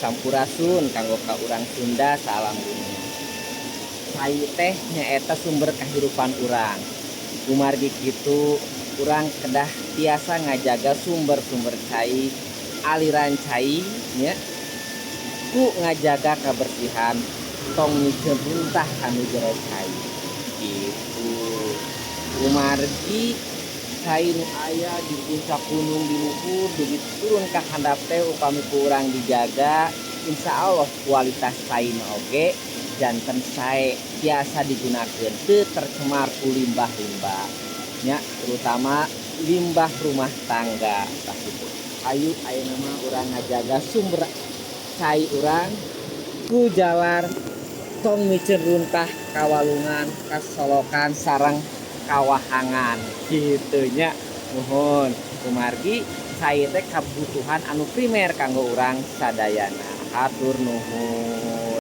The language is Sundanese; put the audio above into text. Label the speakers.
Speaker 1: Sampurasun kanggo ka urang Sunda saalam dunia. Cai teh nyaeta sumber kahirupan urang. Kumargi kitu urang kedah tiasa ngajaga sumber-sumber cai, aliran cai nya ku ngajaga kabersihan tong miceun runtah kanu jero cai kitu. Kumargi cai nu aya di puncak gunung di luhur dugi turun ka handap teh upami ku urang dijaga insya Allah kualitas caina oge janten sae tiasa digunakeun teu tercemar ku limbah-limbah nya, terutama limbah rumah tangga tah kitu. Hayu ayeuna mah urang ngajaga sumber cai urang ku jalar tong miceun runtah ka walungan, ka solokan sareng kawahangan kitu nya. Muhun kumargi cai teh kabutuhan anu primer kanggo urang sadayana. Hatur nuhun.